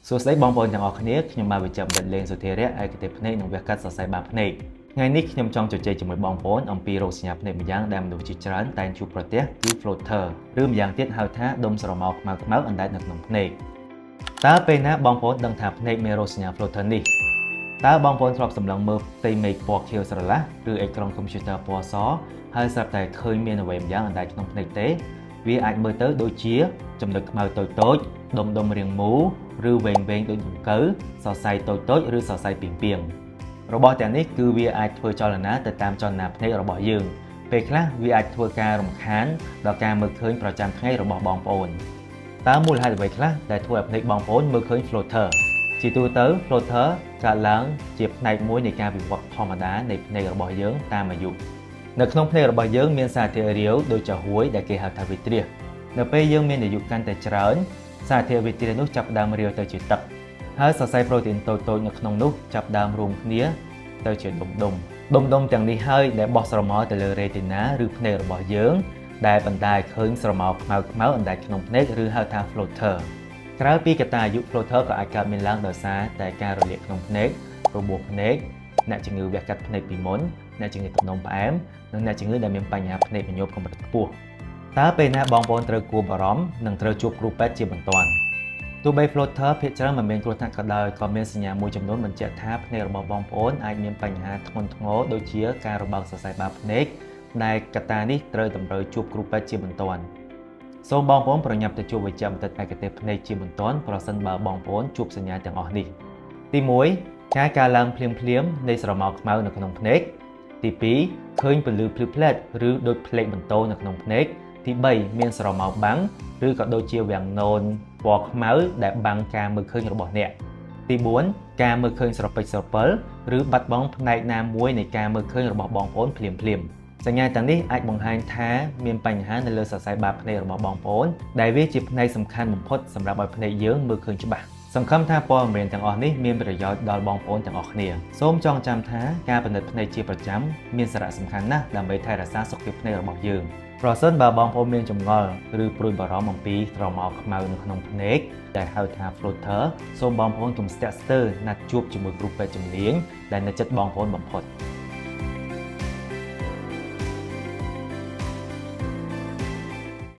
សួស្តីបងប្អូនទាំងអស់គ្នាខ្ញុំបាទវិជ្ជបណ្ឌិតលេងសុធារៈឯកទេសភ្នែកនិងវះកាត់សរសៃបាតភ្នែកថ្ងៃនេះខ្ញុំចង់ជជែកជាមួយបងប្អូនអំពីរោគសញ្ញាភ្នែកម្យ៉ាងដែលមនុស្សជាច្រើនតែងជួបប្រទះគឺ floater ឬម្យ៉ាងទៀតហៅថាដុំស្រមោលខ្មៅៗអណ្ដែតនៅក្នុងភ្នែកតើពេលណាបងប្អូនដឹងថាភ្នែកមានរោគសញ្ញា floater នេះតើបងប្អូនធ្លាប់សម្លឹងមើលផ្ទៃមេឃពណ៌ខៀវស្រឡះឬអេក្រង់កុំព្យូទ័រពណ៌សហើយស្រាប់តែឃើញមានអ្វីម្យ៉ាងអណ្ដែតក្នុងភ្នែកទេវាអាចមើលទៅដូចជាចំណុចខ្មៅតូចៗដុំដុំរាងមូលឬវែងៗដូចដង្កូវសរសៃតូចៗឬសរសៃពីងពាងរបស់ទាំងនេះគឺវាអាចធ្វើចលនាទៅតាមចលនាភ្នែករបស់យើងពេលខ្លះវាអាចធ្វើការរំខានដល់ការមើលឃើញប្រចាំថ្ងៃរបស់បងប្អូនតើមូលហេតុអ្វីខ្លះដែលធ្វើឲ្យភ្នែកបងប្អូនមើលឃើញ floater ជាទូទៅ floater កើតឡើងជាផ្នែកមួយនៃការវិវត្តធម្មតានៃភ្នែករបស់យើងតាមអាយុនៅក្នុងភ្នែករបស់យើងមានសារធាតុរាវដូចជាហួយដែលគេហៅថា vitreous នៅពេលយើងមានអាយុកាន់តែច្រើនសារធាតុ vitreous នោះចាប់ផ្ដើមរាវទៅជាទឹកហើយសរសៃប្រូតេអ៊ីនតូចៗនៅក្នុងនោះចាប់ផ្ដើមរួមគ្នាទៅជាដុំដុំដុំដុំទាំងនេះហើយដែលបោះស្រមោលទៅលើ retina ឬភ្នែករបស់យើងដែលបណ្ដាលឲ្យឃើញស្រមោលខ្មៅខ្មៅអណ្ដែតក្នុងភ្នែកឬហៅថា floater ក្រៅពីកត្តាអាយុ floater ក៏អាចកើតមានឡើងដោយសារតែការរលាកក្នុងភ្នែករបួសភ្នែកអ្នកជំងឺវះកាត់ភ្នែកពីមុនអ្នកជំងឺទឹកនោមផ្អែមនិងអ្នកជំងឺដែលមានបញ្ហាភ្នែកញញោបកម្រិតខ្ពស់តើពេលណាបងប្អូនត្រូវគួរបារម្ភនិងត្រូវជួបគ្រូពេទ្យជាបន្ទាន់ទោះបី floater ភាគច្រើនមិនមានគ្រោះថ្នាក់ក៏ដោយក៏មានសញ្ញាមួយចំនួនបញ្ជាក់ថាភ្នែករបស់បងប្អូនអាចមានបញ្ហាធ្ងន់ធ្ងរដូចជាការរបោកសរសៃបាតភ្នែកដែលកត្តានេះត្រូវតម្រូវជួបគ្រូពេទ្យជាបន្ទាន់សូមបងប្អូនប្រញាប់ទៅជួបវេជ្ជបណ្ឌិតឯកទេសភ្នែកជាបន្ទាន់ប្រសិនបើបងប្អូនជួបសញ្ញាទាំងអស់នេះទី1ការកើនឡើងភ្លាមភ្លាមនៃស្រមោលខ្មៅនៅក្នុងភ្នែកទី2ឃើញពន្លឺភ្លឺផ្លែតឬដូចផ្លេកបន្ទោនៅក្នុងភ្នែកទី3មានស្រមោលបាំងឬក៏ដូចជាវាំងននពណ៌ខ្មៅដែលបាំងការមើលឃើញរបស់អ្នកទី4ការមើលឃើញស្រពេចស្រពិលឬបាត់បង់ផ្នែកណាមួយនៃការមើលឃើញរបស់បងប្អូនភ្លាមភ្លាមសញ្ញាទាំងនេះអាចបង្ហាញថាមានបញ្ហានៅលើសរសៃបាតភ្នែករបស់បងប្អូនដែលវាជាផ្នែកសំខាន់បំផុតសម្រាប់ឲ្យភ្នែកយើងមើលឃើញច្បាស់សង្ឃឹមថាព័ត៌មានទាំងអស់នេះមានប្រយោជន៍ដល់បងប្អូនទាំងអស់គ្នាសូមចងចាំថាការពិនិត្យភ្នែកជាប្រចាំមានសារៈសំខាន់ណាស់ដើម្បីថែរក្សាសុខភាពភ្នែករបស់យើងប្រសិនបើបងប្អូនមានចម្ងល់ឬព្រួយបារម្ភអំពីស្រមោលខ្មៅនៅក្នុងភ្នែកដែលហៅថា floater សូមបងប្អូនកុំស្ទាក់ស្ទើរណាត់ជួបជាមួយគ្រូពេទ្យជំនាញដែលនៅជិតបងប្អូនបំផុត។